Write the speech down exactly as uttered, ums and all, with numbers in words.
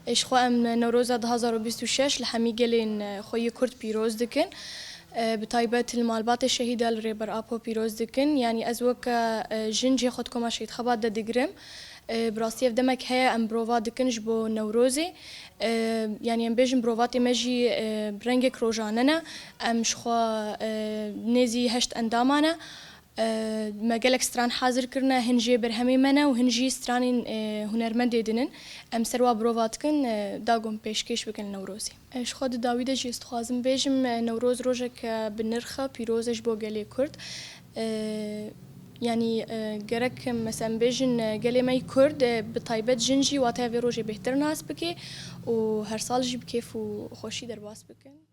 Ji xwe em Newroza du hazar û bîst û şeş li hemî gelên xwe yê Kurd pîroz dikin. Bi taybet li malbatê şehîda li Rêber Apo pîroz dikin. Yanî ez weke jin cihê xwe di koma Şehîd Xebat de digirim. Bi rastî ev demek heye em birova dikin ji bo Newrozê. Yanî em bêjin birovatê me jî bi rengek rojane ne. Em ji xwe nêzî heşt endama ne. Me gelek stran hazir kirine, hin jê berhemê me ne û hin jî stranên hunermendê din in. Em ser wa birova dikin, da ku em pêşkêş bikin li Newrozê. Ji xwe di dawî de jî ez dixwazim bêjim, Newroz rojek bi nirx e, pîroz e ji bo gelê Kurd. Yanî gerek mesela em bêjin gelê me yî Kurd, bi taybet jin jî wateya vê rojê bêhtir nas bike û her sal jî bi kêf û xweşî derbas bikin.